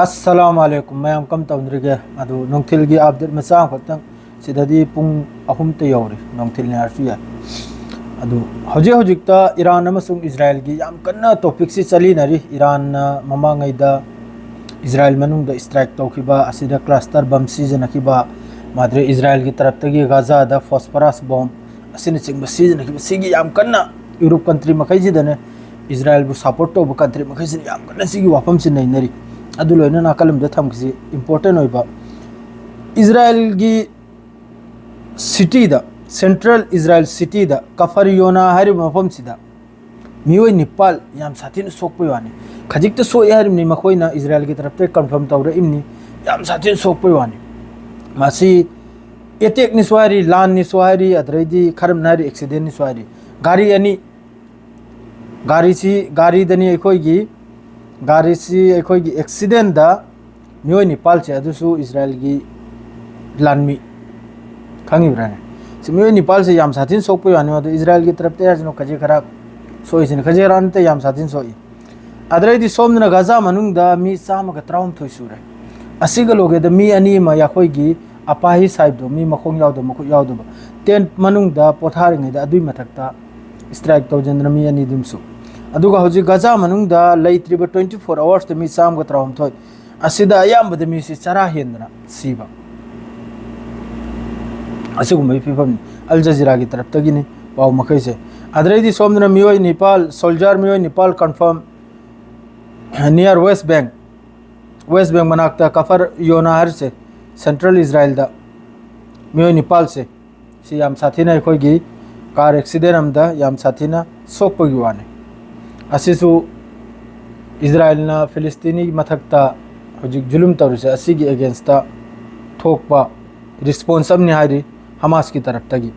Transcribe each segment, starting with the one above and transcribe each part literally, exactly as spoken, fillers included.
ꯑꯁꯂꯥꯝ ꯑꯂꯩꯀꯨꯝ ꯃꯌꯥꯝ, ꯀꯝ ꯇꯧꯅꯔꯤꯒꯦ? ꯑꯗꯨ ꯅꯨꯡꯊꯤꯜꯒꯤ ꯑꯞꯗꯦꯠ ꯃꯆꯥ ꯑꯃꯈꯛꯇꯪ, ꯁꯤꯗꯗꯤ ꯄꯨꯡ ꯑꯍꯨꯝꯇ ꯌꯧꯔꯤ, ꯅꯨꯡꯊꯤꯜꯅꯤ ꯍꯥꯏꯔꯁꯨ ꯌꯥꯏ꯫ ꯑꯗꯨ ꯍꯧꯖꯤꯛ ꯍꯧꯖꯤꯛꯇ ꯏꯔꯥꯟ ꯑꯃꯁꯨꯡ ꯏꯖꯔꯥꯏꯜꯒꯤ ꯌꯥꯝ ꯀꯟꯅ ꯇꯣꯄꯤꯛꯁꯤ ꯆꯠꯂꯤꯅꯔꯤ꯫ ꯏꯔꯥꯟꯅ ꯃꯃꯥꯡꯉꯩꯗ ꯏꯖꯔꯥꯏꯜ ꯃꯅꯨꯡꯗ ꯁ꯭ꯇ꯭ꯔꯥꯏꯛ ꯇꯧꯈꯤꯕ, ꯑꯁꯤꯗ ꯀ꯭ꯂꯁꯇꯔ ꯕꯝ ꯁꯤꯖꯤꯟꯅꯈꯤꯕ, ꯃꯥꯗ꯭ꯔꯦ ꯏꯖꯔꯥꯏꯜꯒꯤ ꯇꯔꯞꯇꯒꯤ ꯒꯥꯖꯥꯗ ꯐꯣꯁꯐꯔꯁ ꯕꯣꯝ ꯑꯁꯤꯅꯆꯤꯡꯕ ꯁꯤꯖꯤꯟꯅꯈꯤꯕ, ꯁꯤꯒꯤ ꯌꯥꯝ ꯀꯟꯅ ꯌꯨꯔꯣꯞ ꯀꯟꯇ꯭ꯔꯤ ꯃꯈꯩꯁꯤꯗꯅꯦ, ꯏꯖꯔꯥꯏꯜꯕꯨ ꯁꯄꯣꯔꯠ ꯇꯧꯕ ꯀꯟꯇ꯭ꯔꯤ ꯃꯈꯩꯁꯤꯅ ꯌꯥꯝ ꯀꯟꯅ ꯁꯤꯒꯤ ꯋꯥꯐꯝꯁꯤ ꯅꯩꯅꯔꯤ꯫ ꯑꯗꯨ ꯂꯣꯏꯅ ꯅꯥꯀꯜ ꯑꯃꯗ ꯊꯝꯈꯤꯁꯤ꯫ ꯏꯝꯄꯣꯔꯇꯦꯟ ꯑꯣꯏꯕ, ꯏꯖꯔꯥꯏꯜꯒꯤ ꯁꯤꯇꯤꯗ, ꯁꯦꯟꯇ꯭ꯔꯦꯜ ꯏꯖꯔꯥꯏꯜ ꯁꯤꯇꯤꯗ ꯀꯐꯔ ꯌꯣꯅꯥ ꯍꯥꯏꯔꯤꯕ ꯃꯐꯝꯁꯤꯗ ꯃꯤꯑꯣꯏ ꯅꯤꯄꯥꯜ ꯌꯥꯝ ꯁꯥꯊꯤꯅ ꯁꯣꯛꯄꯩ ꯋꯥꯅꯤ꯫ ꯈꯖꯤꯛꯇ ꯁꯣꯛꯑꯦ ꯍꯥꯏꯔꯤꯕꯅꯤ, ꯃꯈꯣꯏꯅ ꯏꯖꯔꯥꯏꯜꯒꯤ ꯇꯔꯞꯇ ꯀꯟꯐꯥꯔꯝ ꯇꯧꯔꯛꯏꯕꯅꯤ, ꯌꯥꯝ ꯁꯥꯊꯤꯅ ꯁꯣꯛꯄꯩ ꯋꯥꯅꯤ꯫ ꯃꯁꯤ ꯑꯦꯇꯦꯛꯅꯤꯁꯨ ꯍꯥꯏꯔꯤ, ꯂꯥꯟꯅꯤꯁꯨ ꯍꯥꯏꯔꯤ, ꯑꯗꯨꯗꯩꯗꯤ ꯈꯔꯝꯅ ꯍꯥꯏꯔꯤ ꯑꯦꯛꯁꯤꯗꯦꯟꯅꯤꯁꯨ ꯍꯥꯏꯔꯤ꯫ ꯒꯥꯔꯤ ꯑꯅꯤ, ꯒꯥꯔꯤꯁꯤ, ꯒꯥꯔꯤꯗꯅꯤ ꯑꯩꯈꯣꯏꯒꯤ, ꯒꯥꯔꯤꯁꯤ ꯑꯩꯈꯣꯏꯒꯤ ꯑꯦꯛꯁꯤꯗꯦꯟꯗ ꯃꯤꯑꯣꯏ ꯅꯤꯄꯥꯜꯁꯦ, ꯑꯗꯨꯁꯨ ꯏꯖꯔꯥꯏꯜꯒꯤ ꯂꯥꯟꯃꯤ, ꯈꯪꯉꯤꯕ꯭ꯔꯥꯅꯦ? ꯁꯤ ꯃꯤꯑꯣꯏ ꯅꯤꯄꯥꯜꯁꯦ ꯌꯥꯝ ꯁꯥꯊꯤꯅ ꯁꯣꯛꯄꯩ ꯋꯥꯅꯤ, ꯑꯗꯣ ꯏꯖꯔꯥꯏꯜꯒꯤ ꯇꯔꯞꯇ ꯍꯥꯏꯁꯤꯅꯣ ꯈꯖꯤꯛ ꯈꯔ ꯁꯣꯛꯏꯁꯤꯅ, ꯈꯖꯤꯛ ꯈꯔ ꯅꯠꯇꯦ, ꯌꯥꯝ ꯁꯥꯊꯤꯅ ꯁꯣꯛꯏ꯫ ꯑꯗꯨꯗꯩꯗꯤ ꯁꯣꯝꯗꯅ ꯒꯥꯖꯥ ꯃꯅꯨꯡꯗ ꯃꯤ ꯆꯥꯝꯃꯒ ꯇꯔꯥꯍꯨꯝꯗꯣꯏ ꯁꯨꯔꯦ꯫ ꯑꯁꯤꯒ ꯂꯣꯏꯒꯦꯗ ꯃꯤ ꯑꯅꯤ ꯑꯃ ꯑꯩꯈꯣꯏꯒꯤ ꯑꯄꯥꯍꯤ ꯁꯥꯏꯕꯗꯣ, ꯃꯤ ꯃꯈꯣꯡ ꯌꯥꯎꯗꯕ, ꯃꯈꯨꯠ ꯌꯥꯎꯗꯕ, ꯇꯦꯟꯠ ꯃꯅꯨꯡꯗ ꯄꯣꯊꯥꯔꯤꯉꯩꯗ ꯑꯗꯨꯏ ꯃꯊꯛꯇ ꯁ꯭ꯇ꯭ꯔꯥꯏꯛ ꯇꯧꯁꯤꯟꯗꯅ ꯃꯤ ꯑꯅꯤꯗꯨꯝꯁꯨ꯫ ꯑꯗꯨꯒ ꯍꯧꯖꯤꯛ ꯒꯥꯖꯥ ꯃꯅꯨꯡꯗ ꯂꯩꯇ꯭ꯔꯤꯕ twenty four hoursꯇ ꯃꯤ ꯆꯥꯝꯃꯒ ꯇꯔꯥꯍꯨꯝꯗꯣꯏ, ꯑꯁꯤꯗ ꯑꯌꯥꯝꯕꯗ ꯃꯤꯁꯤ ꯆꯔꯥ ꯍꯦꯟꯗꯅ ꯁꯤꯕ, ꯑꯁꯤꯒꯨꯝꯕꯒꯤ ꯐꯤꯕꯝꯅꯤ꯫ ꯑꯜ ꯖꯖꯤꯔꯥꯒꯤ ꯇꯔꯞꯇꯒꯤꯅꯤ ꯄꯥꯎ ꯃꯈꯩꯁꯦ꯫ ꯑꯗꯨꯗꯩꯗꯤ ꯁꯣꯝꯗꯅ ꯃꯤꯑꯣꯏ ꯅꯤꯄꯥꯜ, ꯁꯣꯜꯖꯔ ꯃꯤꯑꯣꯏ ꯅꯤꯄꯥꯜ confirm, near West Bank, West Bank ꯃꯅꯥꯛꯇ ꯀꯐꯔ ꯌꯣꯅꯥ ꯍꯥꯏꯔꯤꯁꯦ, ꯁꯦꯟꯇ꯭ꯔꯦꯜ ꯏꯖꯔꯥꯏꯜꯗ ꯃꯤꯑꯣꯏ ꯅꯤꯄꯥꯜꯁꯦ, ꯁꯤ ꯌꯥꯝ ꯁꯥꯊꯤꯅ ꯑꯩꯈꯣꯏꯒꯤ ꯀꯥꯔ ꯑꯦꯛꯁꯤꯗꯦꯟ ꯑꯃꯗ ꯌꯥꯝ ꯁꯥꯊꯤꯅ ꯁꯣꯛꯄꯒꯤ ꯋꯥꯅꯤ꯫ ꯑꯁꯤꯁꯨ ꯏꯖꯔꯥꯏꯜꯅ ꯐꯤꯂꯤꯁꯇꯤꯅꯤ ꯃꯊꯛꯇ ꯍꯧꯖꯤꯛ ꯖꯨꯂꯨꯝ ꯇꯧꯔꯤꯁꯦ, ꯑꯁꯤꯒꯤ ꯑꯦꯒꯦꯟꯁꯇ ꯊꯣꯛꯄ ꯔꯤꯁꯄꯣꯟꯁ ꯑꯃꯅꯤ ꯍꯥꯏꯔꯤ ꯍꯃꯥꯁꯀꯤ ꯇꯔꯞꯇꯒꯤ꯫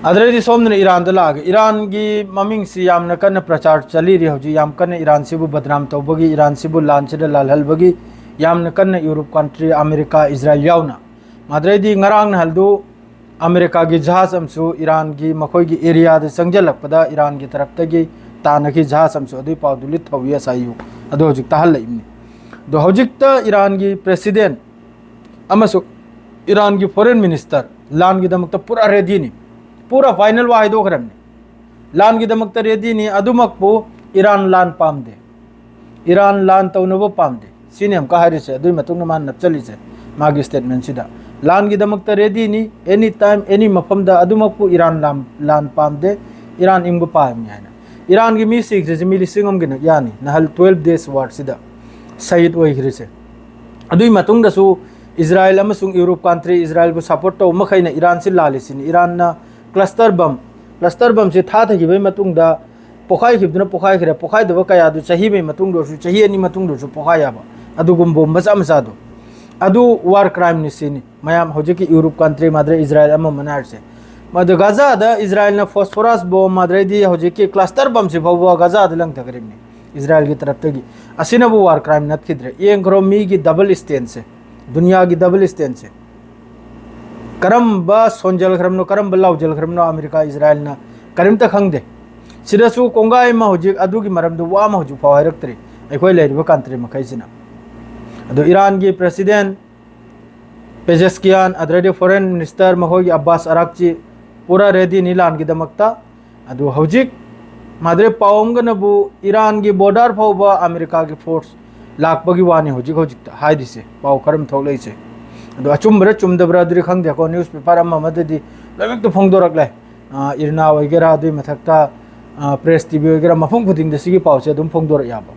ꯑꯗꯨꯗꯩꯗꯤ ꯁꯣꯝꯗꯅ ꯏꯔꯥꯟꯗ ꯂꯥꯛꯑꯒ, ꯏꯔꯥꯟꯒꯤ ꯃꯃꯤꯡꯁꯤ ꯌꯥꯝꯅ ꯀꯟꯅ ꯄ꯭ꯔꯆꯥꯔ ꯆꯠꯂꯤꯔꯤ ꯍꯧꯖꯤꯛ, ꯌꯥꯝ ꯀꯟꯅ ꯏꯔꯥꯟꯁꯤꯕꯨ ꯕꯗꯅꯥꯝ ꯇꯧꯕꯒꯤ, ꯏꯔꯥꯟꯁꯤꯕꯨ ꯂꯥꯟꯁꯤꯗ ꯂꯥꯜꯍꯜꯕꯒꯤ ꯌꯥꯝꯅ ꯀꯟꯅ ꯌꯨꯔꯣꯞ ꯀꯟꯇ꯭ꯔꯤ ꯑꯃꯦꯔꯤꯀꯥ, ꯏꯖꯔꯥꯏꯜ ꯌꯥꯎꯅ꯫ ꯑꯗꯨꯗꯩꯗꯤ ꯉꯔꯥꯡ ꯅꯍꯥꯜꯗꯨ ꯑꯃꯦꯔꯤꯀꯥꯒꯤ ꯖꯍꯥꯖ ꯑꯃꯁꯨ ꯏꯔꯥꯟꯒꯤ ꯃꯈꯣꯏꯒꯤ ꯑꯦꯔꯤꯌꯥꯗ ꯆꯪꯁꯤꯜꯂꯛꯄꯗ ꯏꯔꯥꯟꯒꯤ ꯇꯔꯞꯇꯒꯤ ꯇꯥꯟꯅꯈꯤ ꯖꯍꯥꯖ ꯑꯃꯁꯨ, ꯑꯗꯨꯒꯤ ꯄꯥꯎꯗꯨ ꯂꯤꯠ ꯊꯧꯏ ꯑꯦꯁ ꯑꯥꯏ ꯌꯨ, ꯑꯗꯨ ꯍꯧꯖꯤꯛ ꯇꯥꯍꯜꯂꯛꯏꯕꯅꯤ꯫ ꯑꯗꯣ ꯍꯧꯖꯤꯛꯇ ꯏꯔꯥꯟꯒꯤ ꯄ꯭ꯔꯦꯁꯤꯗꯦꯟ ꯑꯃꯁꯨꯡ ꯏꯔꯥꯟꯒꯤ ꯐꯣꯔꯦꯟ ꯃꯤꯅꯤꯁꯇꯔ ꯂꯥꯟꯒꯤꯗꯃꯛꯇ ꯄꯨꯔꯥ ꯔꯦꯗꯤꯅꯤ, ꯄꯨꯔꯥ ꯐꯥꯏꯅꯦꯜ ꯋꯥ ꯍꯥꯏꯗꯣꯛꯈ꯭ꯔꯕꯅꯤ꯫ ꯂꯥꯟꯒꯤꯗꯃꯛꯇ ꯔꯦꯗꯤꯅꯤ, ꯑꯗꯨꯃꯛꯄꯨ ꯏꯔꯥꯟ ꯂꯥꯟ ꯄꯥꯝꯗꯦ, ꯏꯔꯥꯟ ꯂꯥꯟ ꯇꯧꯅꯕ ꯄꯥꯝꯗꯦ, ꯁꯤꯅꯤ ꯑꯃꯨꯛꯀ ꯍꯥꯏꯔꯤꯁꯦ꯫ ꯑꯗꯨꯒꯤ ꯃꯇꯨꯡꯗ ꯃꯥꯅ ꯅꯞꯆꯜꯂꯤꯁꯦ ꯃꯥꯒꯤ ꯁ꯭ꯇꯦꯠꯃꯦꯟꯁꯤꯗ, "ꯂꯥꯟꯒꯤꯗꯃꯛꯇ ꯔꯦꯗꯤꯅꯤ, ꯑꯦꯅꯤ ꯇꯥꯏꯝ ꯑꯦꯅꯤ ꯃꯐꯝꯗ, ꯑꯗꯨꯃꯛꯄꯨ ꯏꯔꯥꯟ ꯂꯥꯟ, ꯂꯥꯟ ꯄꯥꯝꯗꯦ, ꯏꯔꯥꯟ ꯏꯪꯕ ꯄꯥꯝꯃꯤ" ꯍꯥꯏꯅ꯫ ꯏꯔꯥꯟꯒꯤ ꯃꯤ ꯁꯤꯈ꯭ꯔꯤꯁꯦ ꯃꯤ ꯂꯤꯁꯤꯡ ꯑꯃꯒꯤ ꯅꯛ ꯌꯥꯅꯤ ꯅꯍꯥꯟ ꯇ꯭ꯋꯦꯜꯐ ꯗꯦꯖ ꯋꯥꯔꯁꯤꯗ ꯁꯍꯤꯗ ꯑꯣꯏꯈ꯭ꯔꯤꯁꯦ꯫ ꯑꯗꯨꯒꯤ ꯃꯇꯨꯡꯗꯁꯨ ꯏꯖꯔꯥꯏꯜ ꯑꯃꯁꯨꯡ ꯌꯨꯔꯣꯞ ꯀꯟꯇ꯭ꯔꯤ, ꯏꯖꯔꯥꯏꯜꯕꯨ ꯁꯄꯣꯔꯠ ꯇꯧꯕ ꯃꯈꯩꯅ ꯏꯔꯥꯟꯁꯤ ꯂꯥꯜꯂꯤꯁꯤꯅꯤ꯫ ꯏꯔꯥꯟꯅ ꯀ꯭ꯂꯁꯇꯔ ꯕꯝ, ꯀ꯭ꯂꯁꯇꯔ ꯕꯝꯁꯤ ꯊꯥꯊꯈꯤꯕꯒꯤ ꯃꯇꯨꯡꯗ ꯄꯣꯈꯥꯏꯈꯤꯕꯗꯨꯅ ꯄꯣꯈꯥꯏꯈ꯭ꯔꯦ, ꯄꯣꯈꯥꯏꯗꯕ ꯀꯌꯥꯗꯨ ꯆꯍꯤ ꯑꯃꯒꯤ ꯃꯇꯨꯡꯗ ꯑꯣꯏꯔꯁꯨ, ꯆꯍꯤ ꯑꯅꯤ ꯃꯇꯨꯡꯗ ꯑꯣꯏꯔꯁꯨ ꯄꯣꯈꯥꯏ ꯌꯥꯕ ꯑꯗꯨꯒꯨꯝꯕ ꯃꯆꯥ ꯃꯆꯥꯗꯣ, ꯑꯗꯨ ꯋꯥꯔ ꯀ꯭ꯔꯥꯏꯝꯅꯤ ꯁꯤꯅꯤ꯫ ꯃꯌꯥꯝ ꯍꯧꯖꯤꯛꯀꯤ ꯌꯨꯔꯣꯞ ꯀꯟꯇ꯭ꯔꯤ ꯃꯥꯗ꯭ꯔꯦ ꯏꯖꯔꯥꯏꯜ ꯑꯃ ꯑꯃꯅ ꯍꯥꯏꯔꯤꯁꯦ꯫ ꯃꯗꯨ ꯒꯥꯖꯥꯗ ꯏꯖꯔꯥꯏꯜꯅ ꯐꯣꯁꯐꯣꯔꯁ ꯕꯣꯝ ꯑꯗꯩꯗꯤ ꯍꯧꯖꯤꯛꯀꯤ ꯀ꯭ꯂꯁꯇꯔ ꯕꯝꯁꯤ ꯐꯥꯎꯕ ꯒꯥꯖꯥꯗ ꯂꯪꯊꯈ꯭ꯔꯤꯕꯅꯤ ꯏꯖꯔꯥꯏꯜꯒꯤ ꯇꯔꯞꯇꯒꯤ꯫ ꯑꯁꯤꯅꯕꯨ ꯋꯥꯔ ꯀ꯭ꯔꯥꯏꯝ ꯅꯠꯈꯤꯗ꯭ꯔꯦ꯫ ꯌꯦꯡꯈ꯭ꯔꯣ ꯃꯤꯒꯤ ꯗꯕꯜ ꯁ꯭ꯇꯦꯟꯁꯦ, ꯗꯨꯅꯤꯌꯥꯒꯤ ꯗꯕꯜ ꯁ꯭ꯇꯦꯟꯁꯦ꯫ ꯀꯔꯝꯕ ꯁꯣꯟꯖꯜꯈ꯭ꯔꯕꯅꯣ, ꯀꯔꯝꯕ ꯂꯥꯎꯖꯜꯈ꯭ꯔꯕꯅꯣ ꯑꯃꯦꯔꯤꯀꯥ ꯏꯖꯔꯥꯏꯜꯅ ꯀꯔꯤꯝꯇ ꯈꯪꯗꯦ꯫ ꯁꯤꯗꯁꯨ ꯀꯣꯡꯒꯥꯏ ꯑꯃ ꯍꯧꯖꯤꯛ ꯑꯗꯨꯒꯤ ꯃꯔꯝꯗ ꯋꯥ ꯑꯃ ꯍꯧꯖꯤꯛ ꯐꯥꯎ ꯍꯥꯏꯔꯛꯇ꯭ꯔꯤ ꯑꯩꯈꯣꯏ ꯂꯩꯔꯤꯕ ꯀꯟꯇ꯭ꯔꯤ ꯃꯈꯩꯁꯤꯅ꯫ ꯑꯗꯣ ꯏꯔꯥꯟꯒꯤ ꯄ꯭ꯔꯦꯁꯤꯗꯦꯟ ꯄꯦꯖꯦꯁꯀꯤꯌꯥꯟ, ꯑꯗꯨꯗꯩꯗꯤ ꯐꯣꯔꯦꯟ ꯃꯤꯅꯤꯁꯇꯔ ꯃꯈꯣꯏꯒꯤ ꯑꯕꯥꯁ ꯑꯔꯥꯛꯆꯤ ꯄꯨꯔꯥ ꯔꯦꯗꯤꯅꯤ ꯂꯥꯟꯒꯤꯗꯃꯛꯇ꯫ ꯑꯗꯨ ꯍꯧꯖꯤꯛ ꯃꯥꯗ꯭ꯔꯦ ꯄꯥꯎ ꯑꯃꯒꯅꯕꯨ ꯏꯔꯥꯟꯒꯤ ꯕꯣꯔꯗꯔ ꯐꯥꯎꯕ ꯑꯃꯦꯔꯤꯀꯥꯒꯤ ꯐꯣꯔꯁ ꯂꯥꯛꯄꯒꯤ ꯋꯥꯅꯤ ꯍꯧꯖꯤꯛ ꯍꯧꯖꯤꯛꯇ ꯍꯥꯏꯔꯤꯁꯦ, ꯄꯥꯎ ꯀꯔꯝ ꯊꯣꯛꯂꯛꯏꯁꯦ꯫ ꯑꯗꯣ ꯑꯆꯨꯝꯕꯔ ꯆꯨꯝꯗꯕ꯭ꯔꯥ ꯑꯗꯨꯗꯤ ꯈꯪꯗꯦꯀꯣ, ꯅ꯭ꯌꯨꯁꯄꯦꯄꯔ ꯑꯃ ꯑꯃꯗꯗꯤ ꯂꯣꯏꯅꯃꯛꯇ ꯐꯣꯡꯗꯣꯔꯛꯂꯦ꯫ ꯑ, ꯏꯔꯅꯥ ꯑꯣꯏꯒꯦꯔꯥ, ꯑꯗꯨꯒꯤ ꯃꯊꯛꯇ, ꯑ, ꯄ꯭ꯔꯦꯁ ꯇꯤ ꯚꯤ ꯑꯣꯏꯒꯦꯔꯥ, ꯃꯐꯝ ꯈꯨꯗꯤꯡꯗ ꯁꯤꯒꯤ ꯄꯥꯎꯁꯦ ꯑꯗꯨꯝ ꯐꯣꯡꯗꯣꯔꯛ ꯌꯥꯕ꯫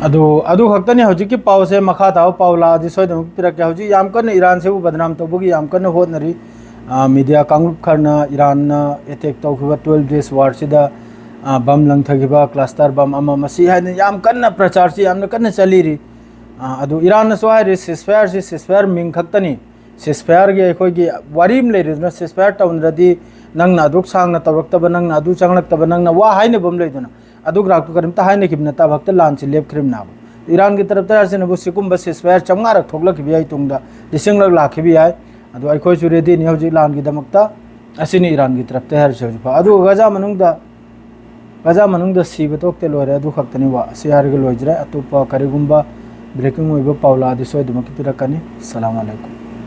ꯑꯗꯨ, ꯑꯗꯨ ꯈꯛꯇꯅꯤ꯫ ꯍꯧꯖꯤꯛꯀꯤ ꯄꯥꯎꯁꯦ ꯃꯈꯥ ꯇꯥꯕ ꯄꯥꯎ ꯂꯥꯛꯑꯗꯤ ꯁꯣꯏꯗꯅꯃꯛꯀꯤ ꯄꯤꯔꯛꯀꯦ꯫ ꯍꯧꯖꯤꯛ ꯌꯥꯝ ꯀꯟꯅ ꯏꯔꯥꯟꯁꯤꯕꯨ ꯕꯗꯅꯥꯝ ꯇꯧꯕꯒꯤ ꯌꯥꯝ ꯀꯟꯅ ꯍꯣꯠꯅꯔꯤ꯫ ꯑ, ꯃꯤꯗꯤꯌꯥ ꯀꯥꯡꯂꯨꯞ ꯈꯔꯅ ꯏꯔꯥꯟꯅ ꯑꯦꯇꯦꯛ ꯇꯧꯈꯤꯕ ꯇ꯭ꯋꯦꯜꯐ ꯗꯦꯖ ꯋꯥꯔꯁꯤꯗ, ꯑ, ꯕꯝ ꯂꯪꯊꯈꯤꯕ, ꯀ꯭ꯂꯁꯇꯔ ꯕꯝ ꯑꯃ ꯑꯃ, ꯁꯤ ꯍꯥꯏꯅ ꯌꯥꯝ ꯀꯟꯅ ꯄ꯭ꯔꯆꯥꯔꯁꯤ ꯌꯥꯝꯅ ꯀꯟꯅ ꯆꯠꯂꯤꯔꯤ꯫ ꯑ, ꯑꯗꯨ ꯏꯔꯥꯟꯅꯁꯨ ꯍꯥꯏꯔꯤ ꯁꯤꯁꯐꯥꯌꯔꯁꯤ ꯁꯤꯁꯐꯥꯌꯔ ꯃꯤꯡ ꯈꯛꯇꯅꯤ, ꯁꯤꯁꯐꯥꯌꯔꯒꯤ ꯑꯩꯈꯣꯏꯒꯤ ꯋꯥꯔꯤ ꯑꯃ ꯂꯩꯔꯤꯗꯨꯅ ꯁꯤꯁꯐꯥꯌꯔ ꯇꯧꯅꯔꯗꯤ ꯅꯪꯅ ꯑꯗꯨꯛ ꯁꯥꯡꯅ ꯇꯧꯔꯛꯇꯕ, ꯅꯪꯅ ꯑꯗꯨ ꯆꯪꯂꯛꯇꯕ, ꯅꯪꯅ ꯋꯥ ꯍꯥꯏꯅꯕ ꯑꯃ ꯂꯩꯗꯅ, ꯑꯗꯨ ꯒ꯭ꯔꯥꯛꯇꯨ ꯀꯔꯤꯝꯇ ꯍꯥꯏꯅꯈꯤꯕ ꯅꯠꯇꯕ ꯍꯦꯛꯇ ꯂꯥꯟꯁꯤ ꯂꯦꯞꯈ꯭ꯔꯤꯕꯅꯦꯕ꯫ ꯏꯔꯥꯟꯒꯤ ꯇꯔꯞꯇ ꯍꯥꯏꯔꯁꯤꯅꯕꯨ ꯁꯤꯒꯨꯝꯕ ꯁꯤꯁꯐꯥꯌꯔ ꯆꯥꯝꯃꯉꯥꯔꯛ ꯊꯣꯛꯂꯛꯈꯤꯕ ꯌꯥꯏ, ꯇꯨꯡꯗ ꯂꯤꯁꯤꯡꯂꯛ ꯂꯥꯛꯈꯤꯕ ꯌꯥꯏ꯫ ꯑꯗꯣ ꯑꯩꯈꯣꯏꯁꯨ ꯔꯦꯗꯤꯅꯤ ꯍꯧꯖꯤꯛ ꯂꯥꯟꯒꯤꯗꯃꯛꯇ꯫ ꯑꯁꯤꯅꯤ ꯏꯔꯥꯟꯒꯤ ꯇꯔꯞꯇ ꯍꯥꯏꯔꯤꯁꯦ ꯍꯧꯖꯤꯛ ꯐꯥꯎ꯫ ꯑꯗꯨꯒ ꯒꯖꯥ ꯃꯅꯨꯡꯗ ꯒꯥꯖꯥ ꯃꯅꯨꯡꯗ ꯁꯤꯕ ꯇꯣꯛꯇꯦ, ꯂꯣꯏꯔꯦ, ꯑꯗꯨ ꯈꯛꯇꯅꯤ ꯋꯥ꯫ ꯑꯁꯤ ꯍꯥꯏꯔꯒ ꯂꯣꯏꯖꯔꯦ꯫ ꯑꯇꯣꯞꯄ ꯀꯔꯤꯒꯨꯝꯕ breaking ꯑꯣꯏꯕ ꯄꯥꯎ ꯂꯥꯛꯑꯗꯤ ꯁꯣꯏꯗꯅꯃꯛꯀꯤ ꯄꯤꯔꯛꯀꯅꯤ꯫ ꯑꯁꯂꯥꯃꯨ ꯑꯂꯥꯏꯀꯨꯝ꯫